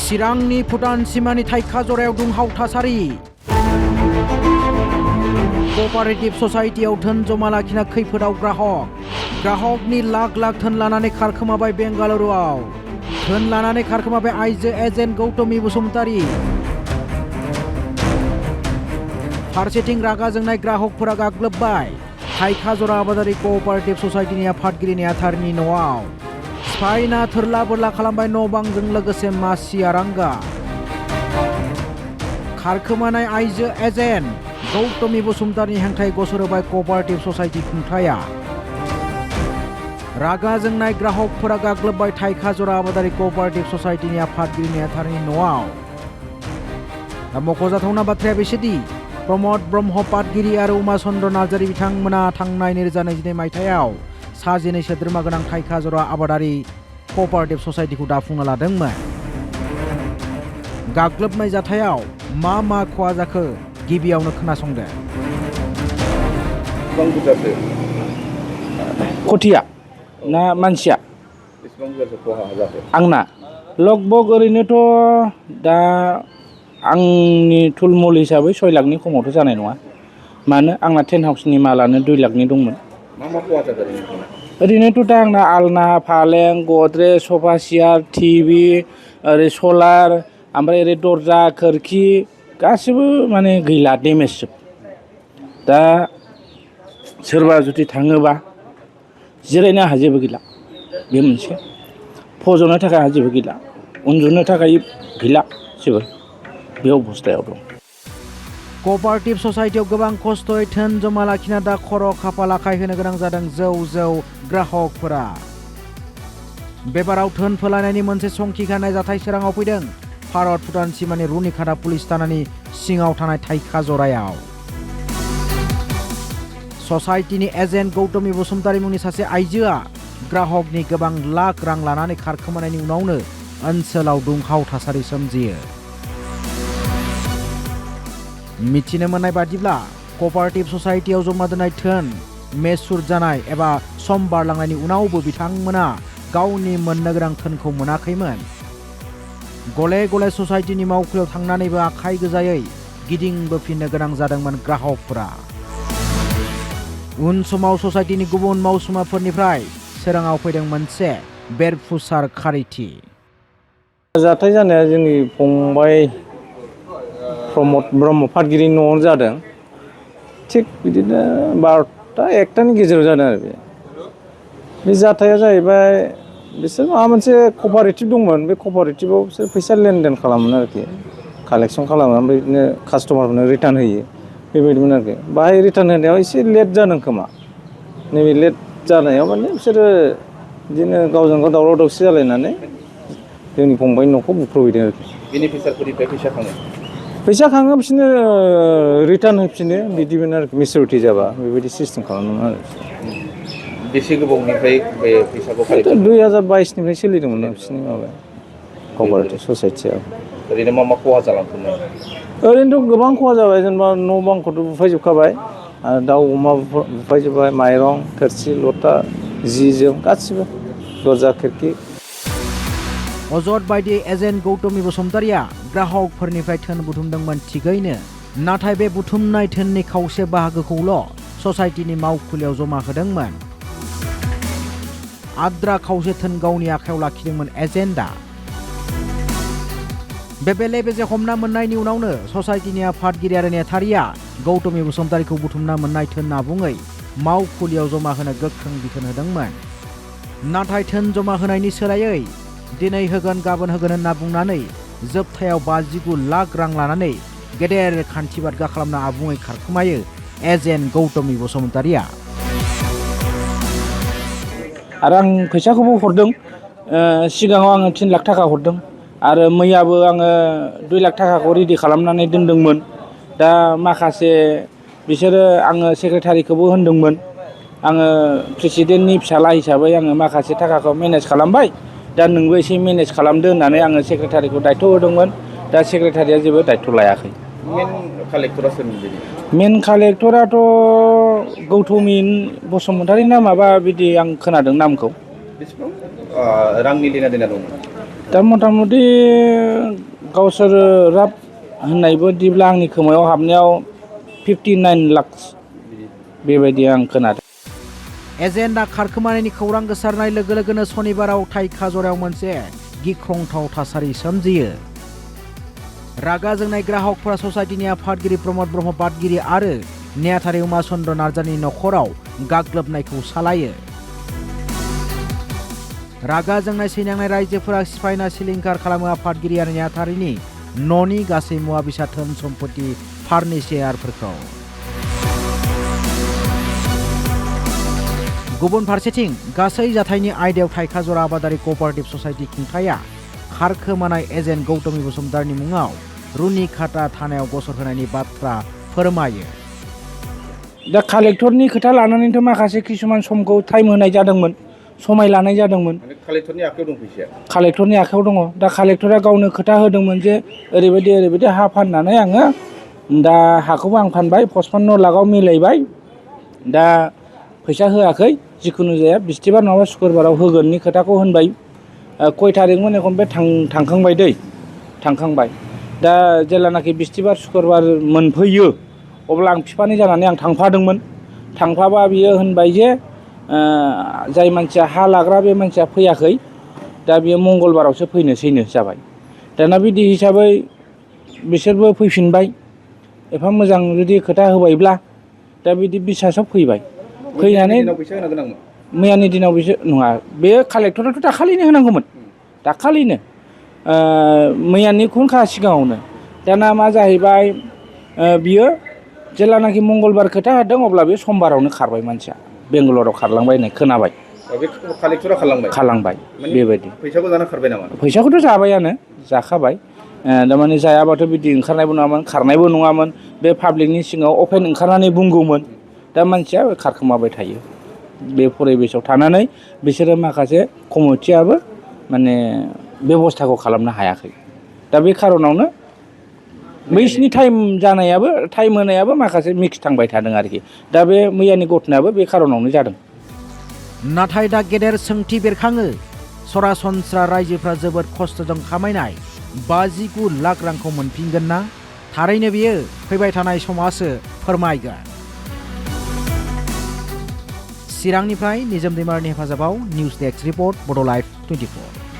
चिरांनि भुटान सिमानि थाइखा जरायाव दुंहाव थासारि क'पारेटिभ ससाइटियाव धोन जमा लाखिना खैफोदाव ग्राहकनि लाख लाख धोन लानानै खारखोमाबाय बेंगालुरुआव धोन लानानै खारखोमाबाय आइजो एजेन्ट गौतमी बसुमतारी फारसेथिं रागा जोंनाय ग्राहकफोरा गाग्लोबबाय थाइखा जरा आबादारि क'पारेटिभ ससाइटिनि आफादगिरि नेहाथारिनि न'आव सिफायना थोरला बोरला खालामबाय न' बांजों लोगोसे मासि आरांगा खारखोमानाय आइजो एजेन्ट गौतमी बसुमतारीनि हेंथायै गसर होबाय क'पारेटिभ ससाइटि खुंथाया रागा जोंनाय ग्राहकफोरा गाग्लोबबाय थाइखा जरा आबादारि क'पारेटिभ ससाइटिनि आफादगिरि नेहाथारिनि न'आव दा मख'जाथावना बाथ्राया बेसोदि प्रमद ब्रह्म पाटगिरि आरो उमा चन्द्र नार्जारि बिथांमोना थांनाय 2022 मायथाइयाव सा 12 सोद्रोमा गोनां थाइखा जरा आबादारि क'पारेटिभ ससाइटिखौ दाफुंना लादोंमोन गाग्लोबनाय जाथायाव मा खहा जाखो गिबियावनो खोनासंदो खथिया ना मानसिया आंना लगभग ओरैनोथ' दा आंनि थुलमुल हिसाबै 6 लाखनि खमावथ' जानाय नङा मानो आंना 10 हाउसनि मालानो 2 लाखनि दंमोन मा खहा जादों ओरैनोथ' दा आंना आलना फालें गद्रेज सफा सियार टिभि ओरै सलार ओमफ्राय ओरै दरजा खोरखि गासिबो माने गैला डेमेज जोब दा सोरबा जुदि थाङोबा जिरायनो आंहा जेबो गैला बे मोनसे फज'नो थाखाय आंहा जेबो गैला उन्दुनो थाखाय गैला जेबो बे अबस्थायाव दं क'पारेटिभ ससाइटियाव गोबां खस्थ'यै धोन जमा लाखिना दा खर' खाफाल आखाय होनो गोनां जादों जौ ग्राहकफोरा बेबाराव धोन फोलानायनि मोनसे संखिखानाय जाथाय सोराङाव फैदों भारत भुटान सिमानि रुनिखाता पुलिस थानानि सिङाव थानाय थाइखा जरायाव ससाइटिनि एजेन्ट गौतमी बसुमतारी मुंनि सासे आइजोआ ग्राहकनि गोबां लाख रां लानानै खारखोमानायनि उनावनो ओनसोलाव दुंहाव थासारि सोमजियो मिथिनो मोननाय बादिब्ला क'पारेटिभ ससाइटियाव जमा दोननाय धोन मेचुर जानाय एबा सम बारलांनायनि उनावबो बिथांमोना गावनि मोननो गोनां धोनखौ मोनाखैमोन गले गले ससाइटिनि मावखुलियाव थांनानैबो आखाइ गोजायै गिदिंबोफिननो गोनां जादोंमोन ग्राहकफोरा उन समाव ससाइटिनि गुबुन मावसुमाफोरनिफ्राय सोराङाव फैदों मोनसे बेरफुसार खारिथि जाथाय जानाया जोंनि फंबाय प्रमद ब्रह्म पाटगिरिनि न'आवनो जादों थिग बिदिनो 12टा 1टानि गेजेराव जादों आरो बे जाथाया जाहैबाय बिसोर माबा मोनसे क'पारेटिभ दंमोन बे क'पारेटिभआव बिसोर फैसा लेनदेन खालामोन आरोखि कालेक्सन खालामो ओमफ्राय बिदिनो कास्टमारफोरनो रिटार्न होयो बेबायदिमोन आरोखि बाहाय रिटार्न होनायाव एसे लेट जादों खोमा नैबे लेट जानायाव माने बिसोरो बिदिनो गावजों गाव दावराव दावसि जालायनानै जोंनि फंबायनि न'खौ बुख्रुबहैदों आरोखि बेनिफिसियारफोरनिफ्राय फैसा खाङो बिसोरनो रिटार्न होफिनो बिदिमोन आरोखि मेचुरिटि जाबा बेबायदि सिस्टेम खालामोमोन आरो बेसे गोबावनिफ्राय बे फैसाखौ 2022निफ्राय सोलिदोंमोन बिसोरनि माबाया क'पारेटिभ ससाइटियाव ओरैनो मा खहा जालांखोमोन ओरैनोथ' गोबां खहा जाबाय जेनेबा न' बांखौथ' बुफायजोबखाबाय आरो दाउ अमा बुफायजोबबाय माइरं थोरसि लथा जि जोम गासिबो दरजा खिरखि अजद बायदि एजेन्ट गौतमी बसुमतारीया ग्राहकफोरनिफ्राय धोन बुथुमदोंमोन थिगैनो नाथाय बे बुथुमनाय धोननि खावसे बाहागोखौल' ससाइटिनि मावखुलियाव जमा होदोंमोन आद्रा खावसे धोन गावनि आखायाव लाखिदोंमोन एजेन्टआ बे बेले बेजे हमना मोननायनि उनावनो ससाइटिनि आफादगिरि आरो नेहाथारिया गौतमी बसुमतारीखौ बुथुमना मोननाय धोन आबुङै मावखुलियाव जमा होनो गोख्रों बिथोन होदोंमोन नाथाय धोन जमा होनायनि सोलायै दिनै होगोन गाबोन होगोन होनना बुंनानै जोबथायाव 59 लाख रां लानानै गेदेर खान्थि बादगा खालामना आबुङै खारखोमायो एजेन्ट गौतमी बसुमतारीया आरो आं फैसाखौबो हरदों सिगाङाव आङो 3 लाख थाखा हरदों आरो मैयाबो आङो 2 लाख थाखाखौ रेडि खालामनानै दोनदोंमोन दा माखासे बिसोरो आङो सेक्रेटारिखौबो होनदोंमोन आङो प्रेसिडेन्टनि फिसाला हिसाबै आङो माखासे थाखाखौ मेनेज खालामबाय दा नोंबो एसे मेनेज खालामदो होननानै आङो सेक्रेटारिखौ दायथ' होदोंमोन दा सेक्रेटारिया जेबो दायथ' लायाखै मेन कालेक्टरा सोरमोन मेन कालेक्टराथ' गौतमी बसुमतारी ना माबा बिदि आं खोनादों नामखौ बेसेबां रांनि लेना देना दंमोन दा मथा मथि गावसोर राब होननाय बायदिब्ला आंनि खोमायाव हाबनायाव 59 लाख बेबायदि आं खोनादों। एजेन्डा खारखोमानायनि खौरां गोसारनाय लोगो लोगोनो सनिबाराव थाइ खाजरायाव मोनसे गिख्रंथाव थासारि सोमजियो। रागा जोंनाय ग्राहकफोरा ससाइटिनि आफादगिरि प्रमद ब्रह्म बादगिरि आरो नेहाथारि उमा चन्द्र नार्जारिनि नखराव गाग्लोबनायखौ सालायो। रागा जोंनाय सैनांनाय रायजोफोरा सिफायना सिलिंखार खालामो आफादगिरि आरो नेहाथारिनि न'नि गासै मुवा बेसाद धोन सम्पति फार्निचारफोरखौ। गुबुन फारसेथिं गासै जाथायनि आयदायाव थाइखाजरा आबादारि कअपारेटिभ ससाइटि खुंथाया खारखोमानाय एजेन्ट गौतमी बसुमतारिनि मुङाव रुनिखाता थानायाव गसर होनायनि बाथ्रा फोरमायो। दा कालेक्टरनि खोथा लानानैथ' माखासे किसुमान समखौ टाइम होनाय जादोंमोन, समाय लानाय जादोंमोन। कालेक्टरनि आखायाव दं फैसाया? कालेक्टरनि आखायाव दङ। दा कालेक्टरा गावनो खोथा होदोंमोन जे ओरैबायदि हा फाननानै आङो दा हाखौबो आं फानबाय 55 लाखआव मिलायबाय, दा फैसा होआखै, जिखुनु जाया बिस्थिबार नङाबा सुक्रुबाराव होगोननि खोथाखौ होनबाय। कय थारिखमोन एखन बे थांखांबाय दै, थांखांबाय। दा जेब्लानाखि बिस्थिबार सुक्रुबार मोनफैयो अब्ला आं बिफानि जानानै आं थांफादोंमोन। थांफाबा बियो होनबाय जे जाय मानसिया हा लाग्रा बे मानसिया फैयाखै, दा बियो मंगलबारावसो फैनोसैनो जाबाय। दाना बिदि हिसाबै बिसोरबो फैफिनबाय। एफा मोजां जुदि खोथा होबायब्ला दा बिदि बिसासाव फैबाय। फैनानै फैसा होनो गोनांमोन? मैयानि दिनाव बिसोर नङा, बे कालेक्टराथ' दाखालिनो होनांगौमोन, दाखालिनो मैयानि खुनखा सिगाङावनो। दाना मा जाहैबाय, बियो जेब्लानाखि मंगलबार खोथा होदों अब्ला बे समबारावनो खारबाय मानसिया, बेंगालराव खारलांबाय होननाय खोनाबाय। बे कालेक्टरा खारलांबाय बेबायदि। फैसाखौ जाना खारबाय नामा? फैसाखौथ' जाबायानो, जाखाबाय। थारमाने जायाबाथ' बिदि ओंखारनायबो नङामोन, खारनायबो नङामोन। बे पाब्लिकनि सिगाङाव अपेन ओंखारनानै बुंगौमोन। दा मानसिया खारखोमाबाय थायो। बे परिबेसाव थानानै बिसोरो माखासे कमिटियाबो माने बेबस्थाखौ खालामनो हायाखै। दा बे खारनावनो बैसिनि टाइम होनायाबो माखासे मिक्स थांबाय थादों आरोखि। दा बे मैयानि घटनायाबो बे खारनावनो जादों। नाथाय दा गेदेर सोंथि बेरखाङो। सरासनस्रा रायजोफ्रा जोबोद खस्थ'जों खामायनाय 59 लाख रांखौ मोनफिनगोन ना? थारैनो बियो फैबाय थानाय समासो फोरमायगोन। चिरांनिफ्राय निजोम दैमारिनि हेफाजाबाव निउज डेस्क रिपर्ट बड' लाइभ 24।